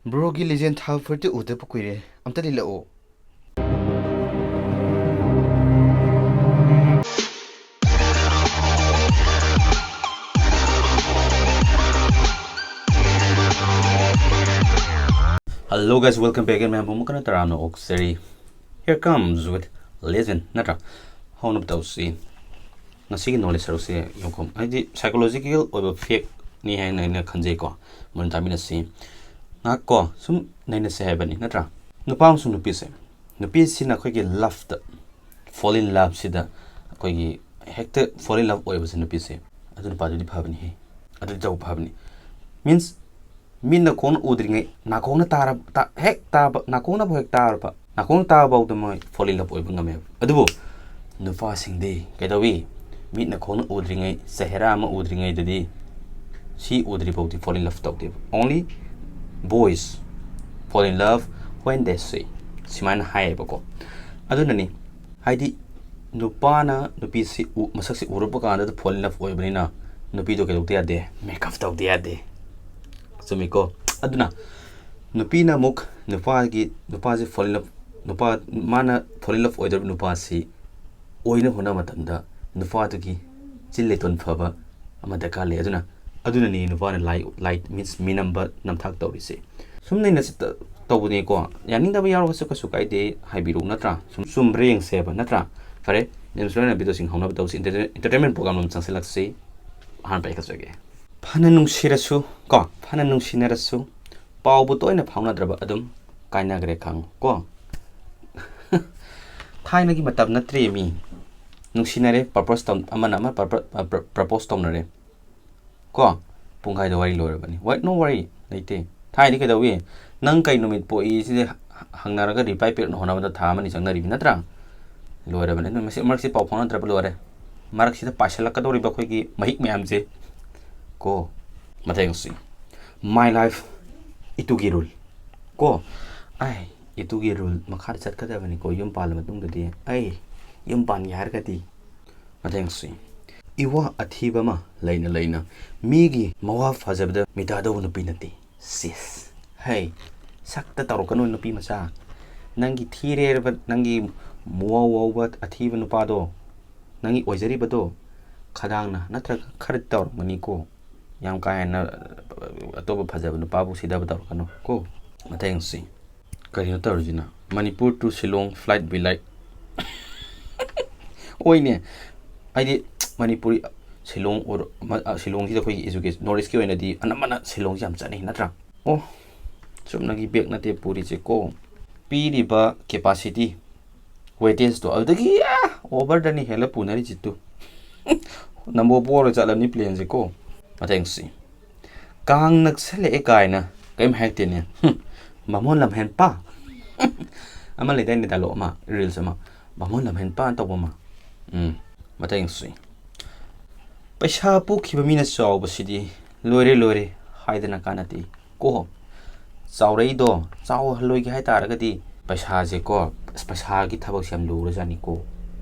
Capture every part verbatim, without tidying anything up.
ꯕ꯭ꯔꯣꯒꯤ legend ꯊꯥ ꯐꯨꯔꯤꯠꯇꯤ ꯎꯗꯕ ꯀꯨꯏꯔꯦ, ꯑꯝꯇ ꯂꯤꯜꯂꯛꯑꯣ꯫ Hello guys, welcome back again. ꯃꯌꯥꯝꯕꯨ ꯑꯃꯨꯛ ꯍꯟꯅ ꯇꯔꯥꯝꯅ ꯑꯣꯛꯆꯔꯤ꯫ Here comes with legend, ꯅꯠꯇ꯭ꯔꯥ? ꯍꯧꯅꯕ ꯇꯧꯁꯤ꯫ ꯉꯁꯤꯒꯤ ꯅꯣꯂꯦꯖ ꯁꯔꯨꯛꯁꯦ ꯌꯣꯡꯈꯣꯝ, ꯍꯥꯏꯗꯤ ꯁꯥꯏꯀꯣꯂꯣꯖꯤꯀꯦꯜ ꯑꯣꯏꯕ ꯐꯦꯛꯅꯤ ꯍꯥꯏꯅ ꯑꯩꯅ ꯈꯟꯖꯩꯀꯣ꯫ ꯃꯨꯟꯅ ꯇꯥꯃꯤꯟꯅꯁꯤ꯫ ꯉꯥꯏꯍꯥꯛ ꯀꯣ, ꯁꯨꯝ ꯅꯩꯅꯁꯦ ꯍꯥꯏꯕꯅꯤ, ꯅꯠꯇ꯭ꯔꯥ? ꯅꯨꯄꯥ ꯑꯃꯁꯨꯡ ꯅꯨꯄꯤꯁꯦ, ꯅꯨꯄꯤꯁꯤꯅ ꯑꯩꯈꯣꯏꯒꯤ ꯂꯞꯇ, fall in loveꯁꯤꯗ ꯑꯩꯈꯣꯏꯒꯤ ꯍꯦꯛꯇ fall in love ꯑꯣꯏꯕꯁꯦ ꯅꯨꯄꯤꯁꯦ, ꯑꯗꯨ ꯅꯨꯄꯥꯗꯨꯗꯤ ꯐꯕꯅꯤꯍꯦ꯫ ꯑꯗꯨꯗꯤ ꯇꯧꯕ ꯐꯕꯅꯤ꯫ ꯃꯤꯟꯁ, ꯃꯤꯠ ꯅꯥꯀꯣꯡꯅ ꯎꯗ꯭ꯔꯤꯉꯩ, ꯅꯥꯀꯣꯡꯅ ꯇꯥꯔꯕ, ꯇꯥ-, ꯍꯦꯛ ꯇꯥꯕ, ꯅꯥꯀꯣꯡꯅꯕꯨ ꯍꯦꯛ ꯇꯥꯔꯕ, ꯅꯥꯀꯣꯡꯅ ꯇꯥꯕꯐꯥꯎꯗ ꯃꯣꯏ fall in love ꯑꯣꯏꯕ ꯉꯝꯃꯦꯕ꯫ ꯑꯗꯨꯕꯨ ꯅꯨꯄꯥꯁꯤꯡꯗꯤ ꯀꯩꯗꯧꯏ? ꯃꯤꯠ ꯅꯥꯀꯣꯡꯅ ꯎꯗ꯭ꯔꯤꯉꯩ, ꯆꯦꯍꯦꯔꯥ ꯑꯃ ꯎꯗ꯭ꯔꯤꯉꯩꯗꯗꯤ, ꯁꯤ ꯎꯗ꯭ꯔꯤꯐꯥꯎꯗꯤ fall in love ꯇꯧꯗꯦꯕ꯫ Only boys fall in love when they see, ꯁꯨꯃꯥꯏꯅ ꯍꯥꯏꯌꯦꯕꯀꯣ꯫ ꯑꯗꯨꯅꯅꯤ, ꯍꯥꯏꯗꯤ ꯅꯨꯄꯥꯅ ꯅꯨꯄꯤꯁꯤ ꯎ-, ꯃꯁꯛꯁꯤ ꯎꯔꯛꯄ ꯀꯥꯟꯗ fall in love ꯑꯣꯏꯕꯅꯤꯅ ꯅꯨꯄꯤꯗꯣ ꯀꯩꯗꯧꯗ ꯌꯥꯗꯦ? ꯃꯦꯀꯞ ꯇꯧꯗ ꯌꯥꯗꯦ꯫ ꯆꯨꯝꯃꯤꯀꯣ? ꯑꯗꯨꯅ ꯅꯨꯄꯤꯅ ꯑꯃꯨꯛ ꯅꯨꯄꯥꯒꯤ, ꯅꯨꯄꯥꯁꯦ fall in love, ꯅꯨꯄꯥ, ꯃꯥꯅ fall in love ꯑꯣꯏꯗꯧꯔꯤꯕ ꯅꯨꯄꯥꯁꯤ ꯑꯣꯏꯅ ꯍꯣꯠꯅꯕ ꯃꯇꯝꯗ ꯅꯨꯄꯥꯗꯨꯒꯤ ꯆꯤꯟ ꯂꯩꯇꯣꯟ ꯐꯕ ꯑꯃ ꯗꯔꯀꯥꯔ ꯂꯩ꯫ ꯑꯗꯨꯅ, ꯑꯗꯨꯅꯅꯤ ꯅꯨꯄꯥꯅ ꯂꯥꯏ, ꯂꯥꯏ, ꯃꯤꯟꯁ ꯃꯤꯅꯝꯕ ꯅꯝꯊꯥꯛ ꯇꯧꯔꯤꯁꯦ꯫ ꯁꯨꯝ ꯅꯩꯅꯁꯤ ꯇ-, ꯇꯧꯕꯅꯤꯀꯣ꯫ ꯌꯥꯅꯤꯡꯗꯕ ꯌꯥꯎꯔꯒꯁꯨ ꯀꯩꯁꯨ ꯀꯥꯏꯗꯦ, ꯍꯥꯏꯕꯤꯔꯛꯎ, ꯅꯠꯇ꯭ꯔꯥ? ꯁꯨꯝ ꯆꯨꯝꯕ꯭ꯔꯥ ꯌꯦꯡꯁꯦꯕ, ꯅꯠꯇ꯭ꯔꯥ? ꯐꯔꯦ, ꯅꯦꯝꯁ ꯂꯣꯏꯅ ꯚꯤꯗꯤꯑꯣꯁꯤꯡ ꯍꯧꯅꯕ ꯇꯧꯁꯤ꯫ Entertainment, entertainment program ꯑꯃ ꯆꯪꯁꯤꯜꯂꯛꯁꯤ꯫ ꯑꯍꯥꯟꯕ ꯑꯩ ꯀꯠꯆꯒꯦ꯫ ꯐꯅ ꯅꯨꯡꯁꯤꯔꯁꯨ ꯀꯣ, ꯐꯅ ꯅꯨꯡꯁꯤꯅꯔꯁꯨ, ꯄꯥꯎꯕꯨ ꯇꯣꯏꯅ ꯐꯥꯎꯅꯗ꯭ꯔꯕ ꯑꯗꯨꯝ ꯀꯥꯏꯅꯈ꯭ꯔꯦ ꯈꯪꯉꯨ ꯀꯣ꯫ ꯊꯥꯏꯅꯒꯤ ꯃꯇꯝ ꯅꯠꯇ꯭ꯔꯦ ꯃꯤ꯫ ꯅꯨꯡꯁꯤꯅꯔꯦ, propose ꯇꯧ-, ꯑꯃꯅ ꯑꯃ propose ꯇꯧꯅꯔꯦ ꯀꯣ꯫ ꯄꯨꯡꯈꯥꯏꯗ ꯋꯥꯔꯤ ꯂꯣꯏꯔꯕꯅꯤ꯫ What? No worry ꯂꯩꯇꯦ꯫ ꯊꯥꯏꯅꯗꯤ ꯀꯩꯗꯧꯏ? ꯅꯪ ꯀꯩ ꯅꯨꯃꯤꯠ ꯄꯣꯛꯏ ꯁꯤꯗꯤ ꯍꯪꯅꯔꯒ reply ꯄꯤꯔꯛꯅ ꯍꯣꯠꯅꯕꯗ ꯊꯥ ꯑꯃꯅꯤ ꯆꯪꯅꯔꯤꯕ ꯅꯠꯇ꯭ꯔꯥ? ꯂꯣꯏꯔꯕꯅꯤ꯫ ꯑꯗꯨꯅ ꯃꯁꯤ ꯃꯔꯛꯁꯤ ꯄꯥꯎ ꯐꯥꯎꯅꯗ꯭ꯔꯕ ꯂꯣꯏꯔꯦ꯫ ꯃꯔꯛꯁꯤꯗ ꯄꯥꯏꯁꯤꯜꯂꯛꯀꯗꯧꯔꯤꯕ ꯑꯩꯈꯣꯏꯒꯤ ꯃꯍꯤꯛ ꯃꯌꯥꯝꯁꯦ ꯀꯣ꯫ ꯃꯊꯪꯁꯤ, My Life, ꯏꯇꯨꯒꯤ rule ꯀꯣ꯫ ꯑꯩ ꯏꯇꯨꯒꯤ rule ꯃꯈꯥꯗ ꯆꯠꯀꯗꯕꯅꯤꯀꯣ꯫ ꯌꯨꯝ ꯄꯥꯜꯂ ꯃꯇꯨꯡꯗꯗꯤ, ꯑꯩ ꯌꯨꯝ ꯄꯥꯟꯒꯦ ꯍꯥꯏꯔꯒꯗꯤ, ꯃꯊꯪꯁꯤ, ꯏꯋꯥ ꯑꯊꯤꯕ ꯑꯃ ꯂꯩꯅ ꯂꯩꯅ ꯃꯤꯒꯤ ꯃꯋꯥ ꯐꯖꯕꯗ ꯃꯤꯇꯥꯗꯧꯕ ꯅꯨꯄꯤ ꯅꯠꯇꯦ꯫ ꯁꯤꯁ꯫ ꯍꯩ, ꯁꯛꯇ ꯇꯧꯔꯛꯀꯅꯨ ꯅꯨꯄꯤ ꯃꯆꯥ꯫ ꯅꯪꯒꯤ ꯊꯤꯔꯦꯔꯕ, ꯅꯪꯒꯤ ꯃꯨꯋꯥꯎ ꯋꯥꯎꯕ ꯑꯊꯤꯕ ꯅꯨꯄꯥꯗꯣ, ꯅꯪꯒꯤ ꯑꯣꯏꯖꯔꯤꯕꯗꯣ, ꯈꯗꯥꯡꯅ ꯅꯠꯇ꯭ꯔꯒ ꯈꯔ ꯇꯧꯔꯝꯒꯅꯤꯀꯣ꯫ ꯌꯥꯝ ꯀꯥ ꯍꯦꯟꯅ, ꯑ, ꯑꯇꯣꯞꯄ ꯐꯖꯕ ꯅꯨꯄꯥꯕꯨ ꯁꯤꯊꯕ ꯇꯧꯔꯛꯀꯅꯨ ꯀꯣ꯫ ꯃꯊꯪꯁꯤ꯫ ꯀꯔꯤꯅꯣ ꯇꯧꯔꯤꯁꯤꯅ? Manipur to Shillong flight be like. ꯑꯣꯏꯅꯦ, ꯍꯥꯏꯗꯤ ꯃꯅꯤꯄꯨꯔꯤ, ꯁꯤꯂꯣꯡ ꯑꯣꯔ-, ꯃ-, ꯑ, ꯁꯤꯂꯣꯡꯁꯤꯗ ꯑꯩꯈꯣꯏꯒꯤ education, North Eastꯀꯤ ꯑꯣꯏꯅꯗꯤ ꯑꯅꯝꯕꯅ ꯁꯤꯂꯣꯡꯁꯤ ꯌꯥꯝ ꯆꯠꯅꯩ ꯅꯠꯇ꯭ꯔꯥ? ꯑꯣ, ꯆꯨꯝꯅꯒꯤ bag ꯅꯠꯇꯦ ꯄꯨꯔꯤꯁꯦ ꯀꯣ꯫ ꯄꯤꯔꯤꯕ capacity, weightageꯇꯣ ꯑꯗꯨꯗꯒꯤ, ꯑꯥ, overꯗꯅꯤ ꯍꯦꯜꯂ ꯄꯨꯅꯔꯤꯁꯤꯠꯇꯨ꯫ ꯅꯝꯕꯣ ꯄꯣꯔ ꯆꯠꯂꯅꯤ planeꯁꯦ ꯀꯣ꯫ ꯃꯊꯪꯁꯤ꯫ ꯀꯥꯡ ꯅꯛꯁꯜꯂꯛꯑꯦ ꯀꯥꯏꯅ ꯀꯔꯤꯝ ꯍꯥꯏꯔꯛꯇꯦꯅꯦ꯫ ꯍꯨꯝ, ꯕꯥꯃꯣꯟ ꯂꯝꯍꯦꯟꯄ꯫ ꯑꯃ ꯂꯩꯗꯥꯏꯅꯦ dialogue ꯑꯃ, reels ꯑꯃ, "ꯕꯥꯃꯣꯟ ꯂꯝꯍꯦꯟꯄ" ꯇꯧꯕ ꯑꯃ꯫ ꯎꯝ, ꯃꯊꯪꯁꯤ꯫ ꯄꯩꯁꯥ ꯄꯨꯈꯤꯕ ꯃꯤꯅ ꯆꯥꯎꯕꯁꯤꯗꯤ ꯂꯣꯏꯔꯦ ꯂꯣꯏꯔꯦ ꯍꯥꯏꯗꯅ ꯀꯥꯟꯅꯗꯦ ꯀꯣ꯫ ꯆꯥꯎꯔꯛꯏꯗꯣ ꯆꯥꯎꯍꯜꯂꯣꯏꯒꯦ ꯍꯥꯏ ꯇꯥꯔꯒꯗꯤ ꯄꯩꯁꯥꯁꯦ ꯀꯣ, ꯑꯁ, ꯄꯩꯁꯥꯒꯤ ꯊꯕꯛꯁꯦ ꯌꯥꯝ ꯂꯨꯔꯖꯥꯠꯅꯤ ꯀꯣ꯫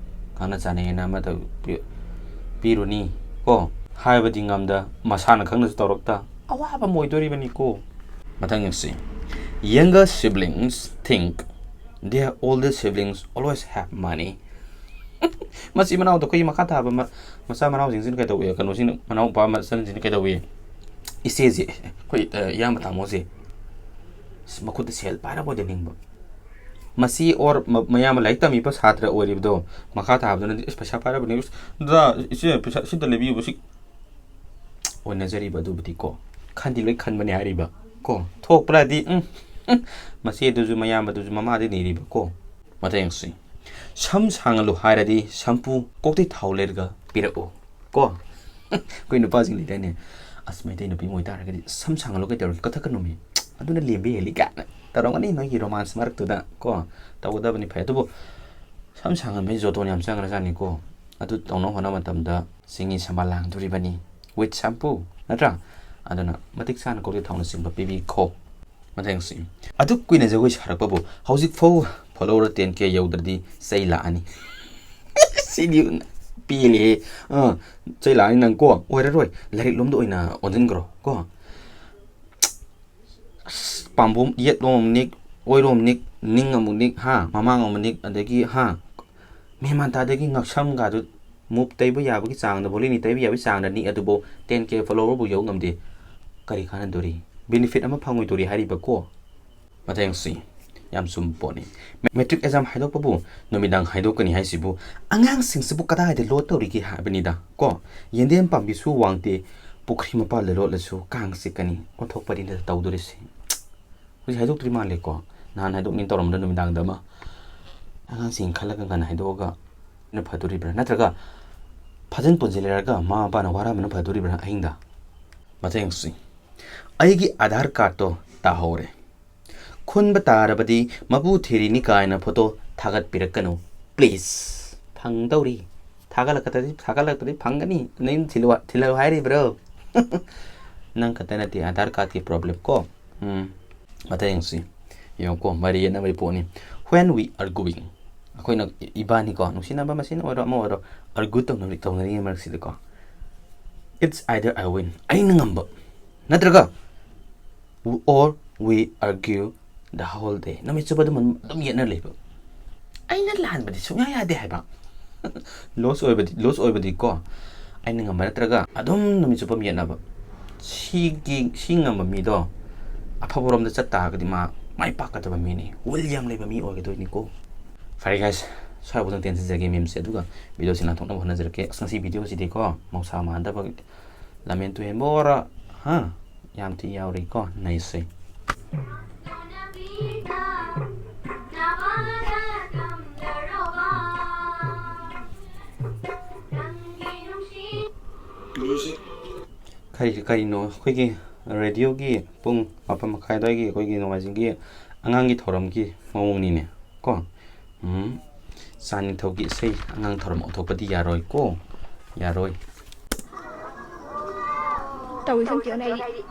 ꯈꯪꯅ ꯆꯥꯟꯅꯩꯅ ꯑꯃꯗ ꯄꯤ-, ꯄꯤꯔꯨꯅꯤ ꯀꯣ, ꯍꯥꯏꯕꯗꯤ ꯉꯝꯗ, ꯃꯁꯥꯅ ꯈꯪꯅꯁꯨ ꯇꯧꯔꯛꯇ, ꯑꯋꯥꯕ ꯑꯃ ꯑꯣꯏꯗꯣꯔꯤꯕꯅꯤ ꯀꯣ꯫ ꯃꯊꯪ ꯌꯦꯡꯁꯤ꯫ Younger siblings think their older siblings always have money. ꯃꯆꯤꯟ ꯃꯅꯥꯎꯗ ꯑꯩꯈꯣꯏꯒꯤ ꯃꯈꯥ ꯊꯥꯕ ꯃ-, ꯃꯆꯥ ꯃꯅꯥꯎꯁꯤꯡꯁꯤꯅ ꯀꯩꯗꯧꯏ? ꯀꯩꯅꯣꯁꯤꯡꯅ, ꯃꯅꯥꯎꯄꯥ ꯃꯆꯟꯁꯤꯡꯅ ꯀꯩꯗꯧꯏ? ꯏꯆꯦꯁꯦ, ꯑꯩꯈꯣꯏ, ꯑ, ꯏꯌꯥꯝꯕ ꯇꯥꯃꯣꯁꯦ, ꯑꯁ, ꯃꯈꯨꯠꯇ ꯁꯦꯜ ꯄꯥꯏꯔꯕꯣꯏꯗ ꯅꯤꯡꯕ꯫ ꯃꯁꯤ ꯑꯣꯔ ꯃ-, ꯃꯌꯥꯝꯕ ꯂꯥꯏꯔꯤꯛ ꯇꯝꯃꯤꯕ ꯁꯥꯇ꯭ꯔ ꯑꯣꯏꯔꯤꯕꯗꯣ, ꯃꯈꯥ ꯊꯥꯕꯗꯨꯅꯗꯤ, "ꯑꯁ, ꯄꯩꯁꯥ ꯄꯥꯏꯔꯕꯅꯤ, ꯑꯁ, ꯗꯗꯥ, ꯏꯆꯦ, ꯄꯩꯁꯥ ꯁꯤꯗ ꯂꯩꯕꯤꯌꯨꯕ, ꯁꯤ ꯑꯣꯏꯅꯖꯔꯤꯕ ꯑꯗꯨꯕꯨꯗꯤ ꯀꯣ, ꯈꯟꯗꯤ ꯂꯣꯏ ꯈꯟꯕꯅꯦ ꯍꯥꯏꯔꯤꯕ ꯀꯣ, ꯊꯣꯛꯄ꯭ꯔꯗꯤ, ꯎꯝ, ꯎꯝ, ꯃꯆꯦꯗꯨꯁꯨ ꯃꯌꯥꯝꯕꯗꯨꯁꯨ ꯃꯃꯥꯗꯤ ꯅꯤꯔꯤꯕ ꯀꯣ꯫ ꯃꯊꯪꯁꯤ, ꯁꯝ ꯁꯥꯡꯍꯜꯂꯨ ꯍꯥꯏꯔꯗꯤ ꯁꯝꯄꯨ ꯀꯣꯛꯇꯩ ꯊꯥꯎ ꯂꯩꯔꯒ ꯄꯤꯔꯛꯎ ꯀꯣ꯫ ꯑꯩꯈꯣꯏ ꯅꯨꯄꯥꯁꯤꯡ ꯂꯩꯗꯥꯏꯅꯦ, "ꯑꯁ, ꯃꯩꯇꯩ ꯅꯨꯄꯤ ꯑꯃ ꯑꯣꯏꯇꯥꯔꯒꯗꯤ ꯁꯝ ꯁꯥꯡꯍꯜꯂꯨ ꯀꯩꯗꯧꯔꯒꯦ? ꯀꯛꯊꯠꯀꯅꯨꯃꯤ, ꯑꯗꯨꯅ ꯂꯦꯝꯕ ꯍꯦꯜꯂꯤ" ꯀꯥꯏꯅ ꯇꯧꯔꯝꯒꯅꯤ ꯅꯣꯏꯒꯤ romance ꯃꯔꯛꯇꯨꯗ ꯀꯣ꯫ ꯇꯧꯒꯗꯕꯅꯤ, ꯐꯩ꯫ ꯑꯗꯨꯕꯨ ꯁꯝ ꯁꯥꯡꯍꯟꯕꯒꯤ ꯖꯣꯇꯣꯟ ꯌꯥꯝ ꯆꯪꯈ꯭ꯔꯖꯥꯠꯅꯤꯀꯣ꯫ ꯑꯗꯨ ꯇꯧꯅꯕ ꯍꯣꯠꯅꯕ ꯃꯇꯝꯗ ꯆꯤꯡꯒꯤ ꯁꯝꯕꯥꯜ ꯂꯥꯡꯗꯣꯔꯤꯕꯅꯤ with shampoo, ꯅꯠꯇ꯭ꯔꯥ? ꯑꯗꯨꯅ ꯃꯇꯤꯛ ꯆꯥꯅ ꯀꯣꯛꯇꯩ ꯊꯥꯎꯅꯆꯤꯡꯕ ꯄꯤꯕꯤꯈꯣ꯫ ꯃꯊꯪꯁꯤ, ꯑꯗꯨꯛ ꯀꯨꯏꯅ ꯖꯒꯣꯏ ꯁꯥꯔꯛꯄꯕꯨ ꯍꯧꯖꯤꯛꯐꯥꯎ follower ten K ꯌꯧꯗ꯭ꯔꯗꯤ ꯆꯩ ꯂꯥꯛꯑꯅꯤ꯫ ꯁꯤꯗꯤ ꯄꯦꯜꯂꯦꯍꯦ꯫ ꯑꯥ, ꯆꯩ ꯂꯥꯛꯑꯅꯤ ꯅꯪ ꯀꯣ, ꯑꯣꯏꯔꯔꯣꯏ꯫ ꯂꯥꯏꯔꯤꯛ ꯂꯣꯝꯗ ꯑꯣꯏꯅ ꯑꯣꯟꯁꯤꯟꯈ꯭ꯔꯣ ꯀꯣ꯫ ꯑꯁ, ꯄꯥꯝꯕꯣꯝ ꯌꯦꯠꯂꯣꯝ ꯑꯃꯨꯛ ꯅꯤꯛ, ꯑꯣꯏꯔꯣꯝ ꯅꯤꯛ, ꯅꯤꯡ ꯑꯃꯨꯛ ꯅꯤꯛ, ꯍꯥ, ꯃꯃꯥꯡ ꯑꯃꯨꯛ ꯅꯤꯛ, ꯑꯗꯒꯤ, ꯍꯥ, ꯃꯦꯟ ꯃꯥꯟ ꯇꯥꯗꯒꯤ ꯉꯛꯁꯝꯒꯗꯨ ꯃꯨꯞ ꯇꯩꯕ ꯌꯥꯕꯒꯤ ꯆꯥꯡꯗ, ꯕꯣꯂꯤꯅꯤ ꯇꯩꯕ ꯌꯥꯕꯒꯤ ꯆꯥꯡꯗ ꯅꯤꯛ ꯑꯗꯨꯕꯨ ten K follower ꯕꯨ ꯌꯧ ꯉꯝꯗꯦ꯫ ꯀꯔꯤ ꯀꯥꯟꯅꯗꯣꯔꯤ? Benefit ꯑꯃ ꯐꯪꯉꯣꯏꯗꯣꯔꯤ ꯍꯥꯏꯔꯤꯕꯀꯣ꯫ ꯃꯊꯪꯁꯤ ꯌꯥꯝ ꯆꯨꯝꯕ ꯄꯣꯠꯅꯤ꯫ Matric exam ꯍꯥꯏꯗꯣꯛꯄꯕꯨ ꯅꯨꯃꯤꯗꯥꯡ ꯍꯥꯏꯗꯣꯛꯀꯅꯤ ꯍꯥꯏꯁꯤꯕꯨ ꯑꯉꯥꯡꯁꯤꯡꯁꯤꯕꯨ ꯀꯗꯥꯏꯗ ꯂꯣꯠꯇꯧꯔꯤꯒꯦ ꯍꯥꯏꯕꯅꯤꯗ ꯀꯣ꯫ ꯌꯦꯟꯗꯦꯝ ꯄꯥꯝꯕꯤꯁꯨ ꯋꯥꯡꯗꯦ, ꯄꯨꯈ꯭ꯔꯤ ꯃꯄꯥꯜꯗ ꯂꯣꯠꯂꯁꯨ ꯀꯥꯡ ꯆꯤꯛꯀꯅꯤ꯫ ꯑꯣꯟꯊꯣꯛꯄꯅꯤꯗ ꯇꯧꯗꯣꯔꯤꯁꯦ꯫ ꯍꯧꯖꯤꯛ ꯍꯥꯏꯗꯣꯛꯇ꯭ꯔꯤ ꯃꯥꯜꯂꯦꯀꯣ꯫ ꯅꯍꯥꯟ ꯍꯥꯏꯗꯣꯛꯅꯤ ꯇꯧꯔꯝꯕꯗ ꯅꯨꯃꯤꯗꯥꯡꯗ ꯑꯃ ꯑꯉꯥꯡꯁꯤꯡ ꯈꯜꯂꯒ ꯉꯟꯅ ꯍꯥꯏꯗꯣꯛꯑꯒ ꯅ ꯐꯗꯣꯔꯤꯕ꯭ꯔꯥ? ꯅꯠꯇ꯭ꯔꯒ ꯐꯖꯅ ꯄꯨꯟꯁꯤꯜꯂꯔꯒ ꯃꯃꯥ ꯃꯄꯥꯅ ꯋꯥꯔꯝꯕꯅ ꯐꯗꯣꯔꯤꯕ꯭ꯔꯥ ꯑꯍꯤꯡꯗ? ꯃꯊꯪꯁꯤ ꯑꯩꯒꯤ ꯑꯙꯥꯔ ꯀꯥꯔꯠꯇꯣ ꯇꯥꯍꯧꯔꯦ꯫ ꯈꯨꯟꯕ ꯇꯥꯔꯕꯗꯤ ꯃꯄꯨ ꯊꯤꯔꯤꯅꯤ ꯀꯥꯏꯅ ꯐꯣꯇꯣ ꯊꯥꯒꯠꯄꯤꯔꯛꯀꯅꯨ꯫ Please꯫ ꯐꯪꯗꯧꯔꯤ꯫ ꯊꯥꯒꯠꯂꯛꯇ꯭ꯔꯗꯤ, ꯊꯥꯒꯠꯂꯛꯇ꯭ꯔꯗꯤ ꯐꯪꯒꯅꯤ꯫ ꯅꯪ ꯊꯤꯜꯂꯨ, ꯊꯤꯜꯂꯨ ꯍꯥꯏꯔꯤꯕ꯭ꯔꯣ? ꯅꯪ ꯈꯛꯇ ꯅꯠꯇꯦ ꯑꯙꯥꯔ ꯀꯥꯔꯠꯀꯤ problem ꯀꯣ꯫ ꯎꯝ꯫ ꯃꯊꯪꯁꯤ ꯌꯦꯡꯉꯨꯀꯣ, ꯃꯔꯤ ꯌꯦꯠꯅꯕꯒꯤ ꯄꯣꯠꯅꯤ꯫ When we arguing, ꯑꯩꯈꯣꯏꯅ ꯏꯕꯥꯅꯤꯀꯣ, ꯅꯨꯡꯁꯤꯅꯕ ꯃꯁꯦꯟ ꯑꯣꯏꯔꯣ ꯑꯃ ꯑꯣꯏꯔꯣ, argue ꯇꯧꯅꯔꯤ-, ꯇꯧꯅꯔꯤꯉꯩ ꯃꯔꯛꯁꯤꯗꯀꯣ, it's either I win, ꯑꯩꯅ ꯉꯝꯕ, ꯅꯠꯇ꯭ꯔꯒ or we argue the whole day, ꯅꯨꯃꯤꯠ ꯆꯨꯞꯄ ꯑꯗꯨꯝ, ꯑꯗꯨꯝ ꯌꯦꯠꯅ ꯂꯩꯕ꯫ ꯑꯩꯅ ꯂꯥꯟꯕꯗꯤ ꯁꯨꯡꯌꯥ ꯌꯥꯗꯦ ꯍꯥꯏꯕ꯫ Loss ꯑꯣꯏꯕꯗꯤ, loss ꯑꯣꯏꯕꯗꯤꯀꯣ, ꯑꯩꯅ ꯉꯝꯕ ꯅꯠꯇ꯭ꯔꯒ ꯑꯗꯨꯝ ꯅꯨꯃꯤꯠ ꯆꯨꯞꯄ ꯌꯦꯠꯅꯕ꯫ ꯁꯤꯒꯤ, ꯁꯤ ꯉꯝꯕ ꯃꯤꯗꯣ ꯑꯐꯕꯔꯣꯝꯗ ꯆꯠ ꯇꯥꯔꯒꯗꯤ ꯃꯥ ꯃꯥꯏ ꯄꯥꯛꯀꯗꯕ ꯃꯤꯅꯤ, will ꯌꯥꯝ ꯂꯩꯕ ꯃꯤ ꯑꯣꯏꯒꯗꯣꯏꯅꯤꯀꯣ꯫ ꯐꯔꯦ guys, ꯁ꯭ꯋꯥꯏꯐꯥꯎꯗꯪ ꯇꯦꯟꯁꯤꯟꯖꯒꯦ memeꯁꯦ, ꯑꯗꯨꯒ videoꯁꯤ ꯂꯥꯟꯊꯣꯛꯅꯕ ꯍꯣꯠꯅꯖꯔꯛꯀꯦ꯫ ꯑꯁ, ꯉꯁꯤ videoꯁꯤꯗꯤꯀꯣ ꯃꯍꯧꯁꯥ ꯃꯥꯟꯅꯗꯕ ꯂꯝꯃꯦꯟ ꯇꯨꯍꯦꯟꯕ ꯑꯣꯏꯔꯣ, ꯍꯥ, ꯌꯥꯝ ꯊꯤ ꯌꯥꯎꯔꯤꯀꯣ, ꯅꯩꯁꯦ꯫ ꯀꯔꯤ, ꯀꯔꯤꯅꯣ ꯑꯩꯈꯣꯏꯒꯤ radioꯒꯤ ꯄꯨꯡ ꯃꯥꯄꯟ ꯃꯈꯥꯏ ꯑꯗꯨꯋꯥꯏꯒꯤ ꯑꯩꯈꯣꯏꯒꯤ ꯅꯣꯡꯃꯥꯏꯖꯤꯡꯒꯤ ꯑꯉꯥꯡꯒꯤ ꯊꯧꯔꯝꯒꯤ ꯃꯑꯣꯡꯅꯤꯅꯦ ꯀꯣ꯫ ꯎꯝ꯫ ꯆꯥ ꯅꯤꯡꯊꯧꯒꯤ ꯏꯁꯩ ꯑꯉꯥꯡ ꯊꯧꯔꯝ ꯑꯣꯟꯊꯣꯛꯄꯗꯤ ꯌꯥꯔꯣꯏꯀꯣ, ꯌꯥꯔꯣꯏ꯫ ꯇꯧꯔꯤꯁꯤ ꯑꯝꯇ ꯌꯦꯡꯉꯨꯅꯦ ꯑꯩ꯫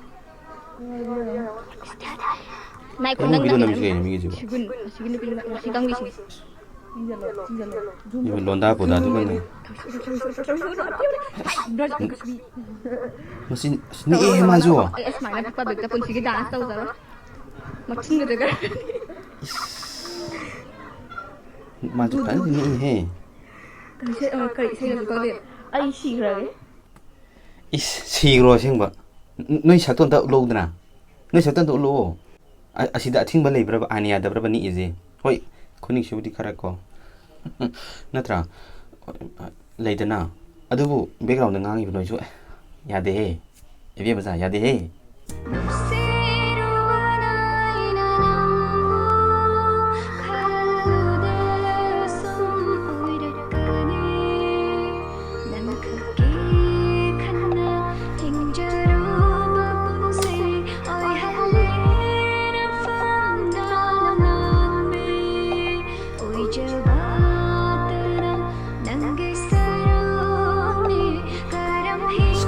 ꯅꯥꯏꯈꯣ, ꯅꯪ ꯅꯪꯒꯤꯗꯣ ꯅꯪꯒꯤ ꯅꯪꯁꯨ ꯀꯩꯅꯣ ꯃꯤꯒꯤꯁꯤꯕꯣ? ꯁꯤꯒꯨꯟ, ꯑꯁꯤꯒꯤ ꯅꯨꯄꯤ ꯃꯁꯤ ꯀꯪꯕꯤꯁꯤ꯫ ꯏꯕ ꯂꯣꯟꯗꯥ ꯄꯨꯗꯥꯗꯨꯒꯅꯦ꯫ ꯃꯁꯤ, ꯑꯁ, ꯅꯤꯛꯑꯦꯍꯦ ꯃꯥꯁꯨ꯫ ꯑꯩ ꯑꯁꯨꯃꯥꯏꯅ publicꯇ ꯄꯨꯟꯁꯤꯒꯤ dance ꯇꯧꯖꯔꯣꯏ꯫ ꯃꯊꯨꯟꯒꯗꯒ꯫ ꯃꯥꯁꯨ ꯐꯖꯅ ꯅꯤꯛꯏꯍꯦ꯫ ꯀꯔꯤ ꯏꯁꯩ, ꯑ, ꯀꯔꯤ ꯏꯁꯩꯅꯣ ꯈꯪꯗꯦ꯫ ꯑꯩ ꯁꯤꯈ꯭ꯔꯒꯦ꯫ ꯏꯁ, ꯁꯤꯈ꯭ꯔꯣ ꯑꯁꯦꯡꯕ꯫ ꯅ-, ꯅꯣꯏ ꯁꯛꯇꯣ ꯑꯝꯇ ꯎꯠꯂꯛꯎꯗꯅ꯫ ꯅꯣꯏ ꯁꯛꯇꯣ ꯑꯝꯇ ꯎꯠꯂꯛꯑꯣ꯫ ꯑ-, ꯑꯁꯤꯗ ꯑꯊꯤꯡꯕ ꯂꯩꯕ꯭ꯔꯕ? ꯑꯥꯏꯟ ꯌꯥꯗꯕ꯭ꯔꯕ ꯅꯤꯛꯏꯁꯦ? ꯍꯣꯏ, ꯈꯨꯅꯤꯡꯁꯤꯕꯨꯗꯤ ꯈꯔ ꯀꯣ꯫ ꯅꯠꯇ꯭ꯔꯥ? ꯂꯩꯗꯅ꯫ ꯑꯗꯨꯕꯨ background ꯗ ꯉꯥꯡꯉꯤꯕ ꯅꯣꯏꯁꯨ, ꯑꯦ, ꯌꯥꯗꯦꯍꯦ꯫ ꯏꯕꯦꯝꯃꯆꯥ, ꯌꯥꯗꯦꯍꯦ꯫ ꯑꯁ,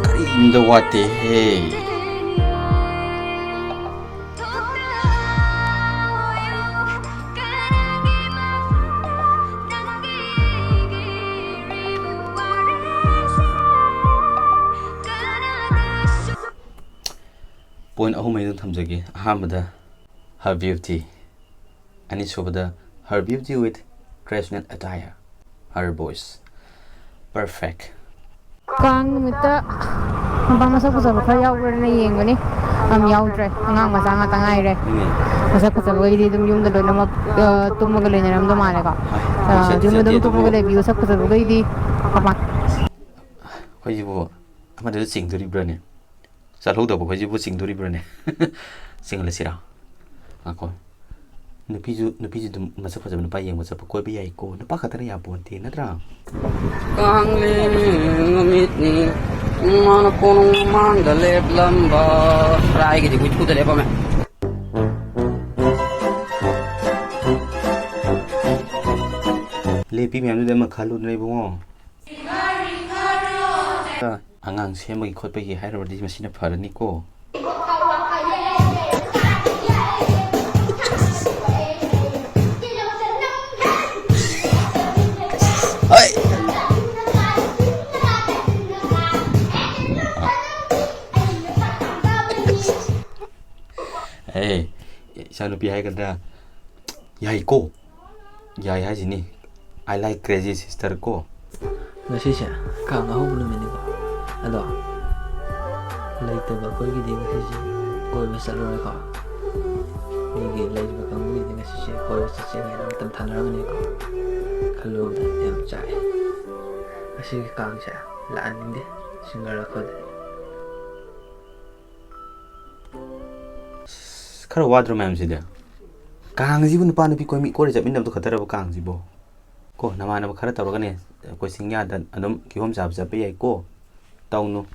ꯀꯔꯤꯝꯇ ꯋꯥꯠꯇꯦꯍꯦ꯫ Point ꯑꯍꯨꯝ ꯑꯩ ꯑꯗꯨꯝ ꯊꯝꯖꯒꯦ꯫ ꯑꯍꯥꯟꯕꯗ, her beauty꯫ ꯑꯅꯤꯁꯨꯕꯗ, her beauty with traditional attire, her voice, perfect꯫ ꯀꯥꯡ ꯅꯨꯃꯤꯠꯇ ꯅꯨꯄꯥ ꯃꯁꯛ ꯐꯖꯕ ꯈꯔ ꯌꯥꯎꯕ꯭ꯔꯅ ꯌꯦꯡꯕꯅꯤ꯫ ꯑꯝ ꯌꯥꯎꯗ꯭ꯔꯦ꯫ ꯑꯉꯥꯡ ꯃꯆꯥ ꯉꯥꯛꯇ ꯉꯥꯏꯔꯦ꯫ ꯎꯝ꯫ ꯃꯁꯛ ꯐꯖꯕꯈꯩꯗꯤ ꯑꯗꯨꯝ ꯌꯨꯝꯗ ꯂꯣꯏꯅꯃꯛ, ꯑ, ꯇꯨꯝꯃꯒ ꯂꯩꯅꯔꯝꯗꯧ ꯃꯥꯜꯂꯦꯀꯣ꯫ ꯑ, ꯍꯣꯏ, ꯆꯠ-, ꯌꯨꯝꯗ ꯆꯠꯇꯦ ꯑꯗꯨꯝ ꯇꯨꯝꯃꯒ ꯑꯗꯨꯕꯨ꯫ ꯂꯩꯕꯤꯌꯨ, ꯁꯛ ꯐꯖꯕꯈꯩꯗꯤ꯫ ꯃꯄꯥꯟ ꯑꯩꯈꯣꯏꯁꯤꯕꯨ ꯑꯃꯗꯨꯗ ꯆꯤꯡꯗꯣꯔꯤꯕ꯭ꯔꯥꯅꯦ? ꯆꯠꯍꯧꯗꯕ ꯑꯩꯈꯣꯏꯁꯤꯕꯨ ꯆꯤꯡꯗꯣꯔꯤꯕ꯭ꯔꯥꯅꯦ? ꯆꯤꯡꯍꯜꯂꯁꯤꯔꯥ? ꯉꯥꯏꯈꯣ꯫ ꯅꯨꯄꯤꯁꯨ, ꯅꯨꯄꯤꯁꯨ ꯑꯗꯨꯝ ꯃꯁꯛ ꯐꯖꯕ ꯅꯨꯄꯥ ꯌꯦꯡꯕ ꯆꯠꯄ, ꯀꯣꯏꯕ ꯌꯥꯏꯀꯣ꯫ ꯅꯨꯄꯥ ꯈꯛꯇꯅ ꯌꯥꯄꯣꯟꯇꯦ, ꯅꯠꯇ꯭ꯔꯥ? ꯀꯥꯡꯂꯦꯟ ꯅꯨꯃꯤꯠꯅꯤ, ꯃꯥꯅ ꯀꯣꯅꯨꯡ ꯃꯃꯥꯡꯗ ꯂꯦꯞꯂꯝꯕ꯫ ꯔꯥꯏꯒꯤꯗꯤ ꯍꯨꯏꯊꯨꯗ ꯂꯦꯞꯄꯝꯃꯦ꯫ ꯂꯦꯞꯄꯤ ꯃꯌꯥꯝꯗꯨꯗꯤ ꯑꯃ ꯈꯜꯂꯨꯗꯅ, ꯏꯕꯨꯡꯉꯣ꯫ ꯑꯉꯥꯡ ꯁꯦꯝꯕꯒꯤ ꯈꯣꯠꯄꯒꯤ ꯍꯥꯏꯔꯨꯔꯗꯤ ꯃꯁꯤꯅ ꯐꯔꯅꯤꯀꯣ꯫ ꯍꯣꯏ꯫ ꯑꯦ, ꯏꯆꯥꯅꯨꯄꯤ ꯍꯥꯏꯒꯗ꯭ꯔꯥ? ꯌꯥꯏꯀꯣ, ꯌꯥꯏ ꯍꯥꯏꯁꯤꯅꯤ꯫ I like crazy sister ꯀꯣ꯫ ꯉꯁꯤꯁꯦ ꯀꯥꯡ ꯑꯍꯧꯕ ꯅꯨꯃꯤꯠꯅꯤꯀꯣ꯫ ꯑꯗꯣ ꯂꯩꯇꯕ ꯑꯩꯈꯣꯏꯒꯤꯗꯤ ꯉꯁꯤꯁꯦ ꯀꯣꯏꯕ ꯆꯠꯂꯔꯣꯏꯀꯣ꯫ ꯃꯤꯒꯤ ꯂꯩꯕ ꯀꯥꯡꯕꯨꯒꯤꯗꯤ ꯉꯁꯤꯁꯦ ꯀꯣꯏꯕ ꯆꯠꯁꯦ ꯀꯥꯏꯅ ꯃꯇꯝ ꯊꯥꯅꯔꯝꯒꯅꯤꯀꯣ꯫ ꯈꯜꯂꯨꯕꯗ ꯌꯥꯝ ꯆꯥꯛꯑꯦ꯫ ꯉꯁꯤꯒꯤ ꯀꯥꯡꯁꯦ ꯂꯥꯛꯍꯟꯅꯤꯡꯗꯦ ꯁꯤꯡꯒꯔ ꯑꯩꯈꯣꯏꯗ꯫ ꯑꯁ, ꯈꯔ ꯋꯥꯗ꯭ꯔꯣ ꯃꯌꯥꯝꯁꯤꯗꯤ? ꯀꯥꯡꯁꯤꯕꯨ ꯅꯨꯄꯥ ꯅꯨꯄꯤ ꯀꯣꯏꯃꯤ-, ꯀꯣꯏꯔ ꯆꯠꯃꯤꯟꯅꯕꯗꯣ ꯈꯛꯇꯔꯕ ꯀꯥꯡꯁꯤꯕꯣ? ꯀꯣ, ꯅꯃꯥꯟꯅꯕ ꯈꯔ ꯇꯧꯔꯒꯅꯦ, ꯑꯩꯈꯣꯏ ꯆꯤꯡꯌꯥꯗ ꯑꯗꯨꯝ ꯀꯤꯍꯣꯝ ꯆꯥꯕ ꯆꯠꯄ ꯌꯥꯏꯀꯣ꯫ ꯇꯧꯅꯨ꯫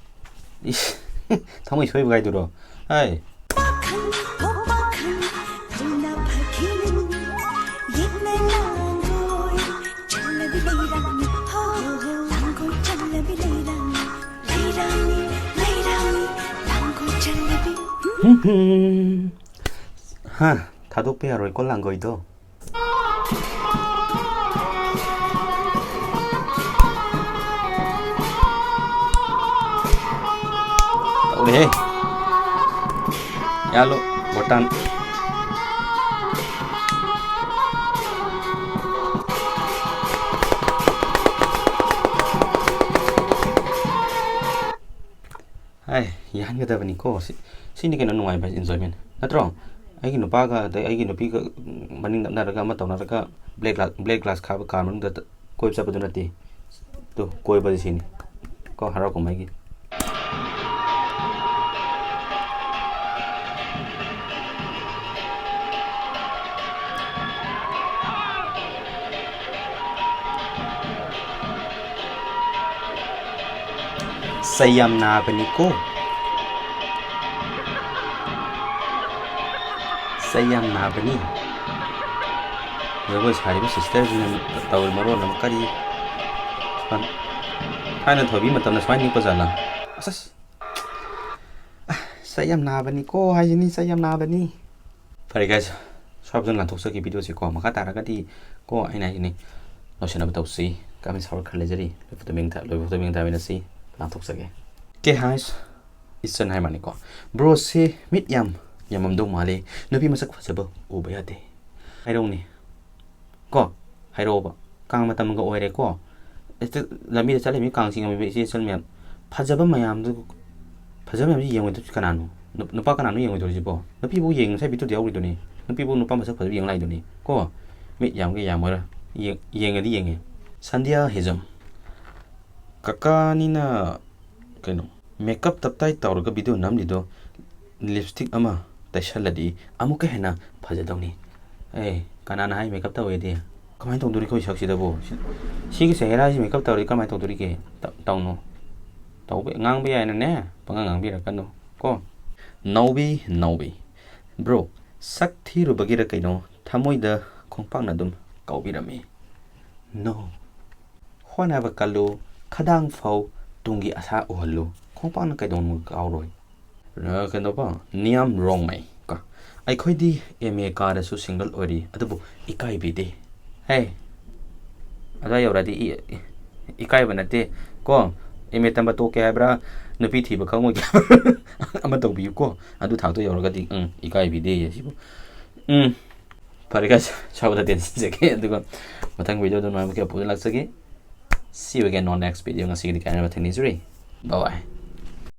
ꯏꯁ, ꯊꯃꯣꯏ ꯁꯣꯏꯕ ꯀꯥꯏꯗꯨꯔꯣ? ꯍꯥꯏ꯫ ꯄꯥꯈꯪ, ꯍꯣ ꯄꯥꯈꯪ, ꯊꯧꯅꯥ ꯐꯥꯈꯤꯅꯨ꯫ ꯌꯦꯠꯅ ꯂꯥꯡꯒꯣꯏ, ꯆꯠꯂꯕꯤ ꯂꯩꯔꯥꯡꯅꯤ꯫ ꯍꯣ, ꯍꯣ, ꯍꯣ, ꯂꯥꯡꯒꯣꯏ ꯆꯠꯂꯕꯤ ꯂꯩꯔꯥꯡꯅꯤ꯫ ꯂꯩꯔꯥꯡꯅꯤ, ꯂꯩꯔꯥꯡꯅꯤ, ꯂꯥꯡꯒꯣꯏ ꯆꯠꯂꯕꯤ꯫ ꯍꯥ, ꯊꯥꯗꯣꯛꯄ ꯌꯥꯔꯣꯏꯀꯣ ꯂꯥꯡꯒꯣꯏꯗꯣ꯫ ꯇꯧꯔꯦꯍꯦ꯫ ꯌꯥꯜꯂꯣ, ꯕꯣꯇꯥꯟ꯫ ꯍꯥꯏ, ꯌꯥꯍꯟꯒꯗꯕꯅꯤꯀꯣ꯫ ꯁꯤ, ꯁꯤꯅꯤ ꯀꯩꯅꯣ ꯅꯨꯡꯉꯥꯏꯕ enjoyment, ꯅꯠꯇ꯭ꯔꯣ? ꯑꯩꯒꯤ ꯅꯨꯄꯥꯒ, ꯑꯗꯩ ꯑꯩꯒꯤ ꯅꯨꯄꯤꯒ, ꯎꯝ, ꯃꯅꯤꯡ ꯅꯞꯅꯔꯒ ꯑꯃ ꯇꯧꯅꯔꯒ black gla-, black glass ꯈꯥꯕ car ꯃꯅꯨꯡꯗ ꯀꯣꯏꯕ ꯆꯠꯄꯗꯨ ꯅꯠꯇꯦ꯫ ꯇꯨ, ꯀꯣꯏꯕꯁꯦ ꯁꯤꯅꯤ ꯀꯣ, ꯍꯔꯥꯎ ꯀꯨꯝꯍꯩꯒꯤ꯫ ꯆꯩ ꯌꯥꯝ ꯅꯥꯕꯅꯤꯀꯣ꯫ ꯆꯩ ꯌꯥꯝ ꯅꯥꯕꯅꯤ꯫ ꯖꯒꯣꯏ ꯁꯥꯔꯤꯕ sisterꯁꯤꯅ ꯇꯧꯔꯤ ꯃꯔꯣꯟ ꯑꯃ ꯀꯔꯤ? ꯊꯥꯏꯅ ꯊꯣꯏꯕꯤ ꯃꯇꯝꯗ ꯁꯨꯃꯥꯏꯅ ꯅꯤꯛꯄ ꯖꯥꯠꯂꯥ? ꯑꯁ, ꯑꯁ꯫ ꯑ, ꯆꯩ ꯌꯥꯝ ꯅꯥꯕꯅꯤꯀꯣ ꯍꯥꯏꯁꯤꯅꯤ, ꯆꯩ ꯌꯥꯝ ꯅꯥꯕꯅꯤ꯫ ꯐꯔꯦ guys, ꯁ꯭ꯋꯥꯏ ꯐꯖꯅ ꯂꯥꯟꯊꯣꯛꯆꯒꯦ videoꯁꯦꯀꯣ꯫ ꯃꯈꯥ ꯇꯥꯔꯒꯗꯤ ꯀꯣ ꯑꯩꯅ ꯍꯥꯏꯁꯤꯅꯤ, ꯂꯣꯏꯁꯤꯟꯅꯕ ꯇꯧꯁꯤ꯫ Comment ꯁꯥꯎꯔ ꯈꯔ ꯂꯩꯖꯔꯤ꯫ ꯂꯣꯏꯐꯥꯎ ꯇꯨꯃꯤꯟ ꯊꯥ-, ꯂꯣꯏꯐꯥꯎ ꯇꯨꯃꯤꯟ ꯊꯥꯃꯤꯟꯅꯁꯤ꯫ ꯂꯥꯟꯊꯣꯛꯆꯒꯦ꯫ ꯀꯦ ꯍꯥꯏꯁ? ꯏꯆꯟ ꯍꯥꯏ ꯃꯥꯅꯤꯀꯣ꯫ Broꯁꯤ ꯃꯤꯠ ꯌꯥꯝ ꯌꯥꯝꯃꯝꯗꯧ ꯃꯥꯜꯂꯤ꯫ ꯅꯨꯄꯤ ꯃꯁꯛ ꯐꯖꯕ ꯎꯕ ꯌꯥꯗꯦ꯫ ꯍꯥꯏꯔꯧꯅꯦ꯫ ꯀꯣ? ꯍꯥꯏꯔꯛꯑꯣꯕ꯫ ꯀꯥꯡ ꯃꯇꯝꯒ ꯑꯣꯏꯔꯦꯀꯣ꯫ ꯍꯦꯛꯇ ꯂꯝꯕꯤꯗ ꯆꯠꯂꯤꯕ ꯃꯤ ꯀꯥꯡ ꯆꯤꯡꯉꯝꯃꯤꯕ ꯏꯆꯦ ꯏꯆꯜ ꯃꯌꯥꯝ꯫ ꯐꯖꯕ ꯃꯌꯥꯝꯗꯨ, ꯐꯖꯕ ꯃꯌꯥꯝꯁꯤ ꯌꯦꯡꯉꯣꯏꯗꯣꯏꯁꯤ ꯀꯅꯥꯅꯣ? ꯅꯨ-, ꯅꯨꯄꯥ ꯀꯅꯥꯅꯣ ꯌꯦꯡꯉꯣꯏꯗꯣꯔꯤꯁꯤꯕꯣ? ꯅꯨꯄꯤꯕꯨ ꯌꯦꯡꯉꯤ, ꯉꯁꯥꯏ ꯚꯤꯗꯤꯑꯣꯗ ꯌꯥꯎꯔꯤꯗꯨꯅꯤ꯫ ꯅꯨꯄꯤꯕꯨ ꯅꯨꯄꯥ ꯃꯁꯛ ꯐꯖꯕ ꯌꯦꯡ ꯂꯥꯛꯏꯗꯨꯅꯤ꯫ ꯀꯣ? ꯃꯤꯠ ꯌꯥꯝꯒꯦ ꯌꯥꯝꯃꯣꯏꯔ꯫ ꯌꯦꯡ-, ꯌꯦꯡꯉꯗꯤ ꯌꯦꯡꯉꯦ꯫ ꯁꯟꯙ꯭ꯌꯥ ꯍꯤꯖꯝ꯫ ꯀꯀꯥꯅꯤꯅ ꯀꯩꯅꯣ, ꯃꯦꯀꯞ ꯇꯞꯇꯥꯏ ꯇꯧꯔꯒ ꯚꯤꯗꯤꯑꯣ ꯅꯝꯂꯤꯗꯣ, ꯂꯤꯞꯁꯇꯤꯛ ꯑꯃ ꯇꯩꯁꯜꯂꯗꯤ ꯑꯃꯨꯛꯀ ꯍꯦꯟꯅ ꯐꯖꯗꯧꯅꯤ꯫ ꯑꯦ, ꯀꯅꯥꯅ ꯍꯥꯏ ꯃꯦꯀꯞ ꯇꯧꯋꯦꯗꯤ? ꯀꯃꯥꯏꯅ ꯇꯧꯗꯣꯔꯤꯒꯦ ꯑꯩꯈꯣꯏ ꯁꯛꯁꯤꯗꯕꯨ? ꯁꯤ-, ꯁꯤꯒꯤ ꯆꯦꯍꯦꯔꯥꯁꯤ ꯃꯦꯀꯞ ꯇꯧꯔꯗꯤ ꯀꯃꯥꯏꯅ ꯇꯧꯗꯣꯔꯤꯒꯦ? ꯇ-, ꯇꯧꯅꯨ꯫ ꯇꯧꯕ, ꯉꯥꯡꯕ ꯌꯥꯏꯅꯅꯦ, ꯄꯪꯉꯥꯡ ꯉꯥꯡꯕꯤꯔꯛꯀꯅꯨ ꯀꯣ꯫ ꯅꯥꯎꯕꯤ, ꯅꯥꯎꯕꯤ꯫ ꯕ꯭ꯔꯣ, ꯁꯛ ꯊꯤꯔꯨꯕꯒꯤꯔ ꯀꯩꯅꯣ ꯊꯃꯣꯏꯗ ꯈꯣꯡꯄꯥꯛꯅ ꯑꯗꯨꯝ ꯀꯥꯎꯕꯤꯔꯝꯃꯤ꯫ No꯫ ꯍꯣꯠꯅꯕ ꯀꯜꯂꯨ, ꯈꯗꯥꯡ ꯐꯧ, ꯇꯨꯡꯒꯤ ꯑꯁꯥ ꯎꯍꯜꯂꯨ꯫ ꯈꯣꯡꯄꯥꯛꯅ ꯀꯩꯗꯧꯅꯨꯡꯗ ꯀꯥꯎꯔꯣꯏ꯫ ꯑ, ꯀꯩꯅꯣꯀꯣ, ꯅꯤꯌꯥꯝ ꯔꯣꯡꯃꯩ ꯀꯣ꯫ ꯑꯩꯈꯣꯏꯗꯤ ꯑꯦꯝ ꯑꯦ ꯀꯥꯔꯁꯨ ꯁꯤꯡꯒꯜ ꯑꯣꯏꯔꯤ, ꯑꯗꯨꯕꯨ ꯏꯀꯥꯏꯕꯤꯗꯦ꯫ ꯍꯦ, ꯑꯗꯨꯋꯥꯏ ꯌꯧꯔꯗꯤ ꯏ-, ꯏ-, ꯏꯀꯥꯏꯕ ꯅꯠꯇꯦ ꯀꯣ꯫ ꯑꯦꯝ ꯑꯦ ꯇꯝꯕ ꯇꯣꯛꯀꯦ ꯍꯥꯏꯕ꯭ꯔꯥ, ꯅꯨꯄꯤ ꯊꯤꯕ ꯈꯪꯉꯣꯏꯒꯦ ꯍꯥꯏꯕ꯭ꯔꯥ? ꯑꯃ ꯇꯧꯕꯤꯌꯨꯀꯣ꯫ ꯑꯗꯨ ꯊꯥꯛꯇꯣ ꯌꯧꯔꯒꯗꯤ, ꯎꯝ, ꯏꯀꯥꯏꯕꯤꯗꯦ ꯁꯤꯕꯨ꯫ ꯎꯝ, ꯐꯔꯦ guys, ꯁ꯭ꯋꯥꯏꯗ ꯇꯦꯟꯁꯤꯟꯖꯒꯦ꯫ ꯑꯗꯨꯒ ꯃꯊꯪ ꯚꯤꯗꯤꯑꯣꯗ ꯅꯨꯡꯉꯥꯏꯕ ꯀꯌꯥ ꯄꯨꯗꯨꯅ ꯂꯥꯛꯆꯒꯦ꯫ See you again on next video꯫ ꯉꯁꯤꯒꯤꯗꯤ ꯀꯥꯏꯅꯕ ꯊꯦꯡꯅꯖꯔꯤ꯫ Bye bye꯫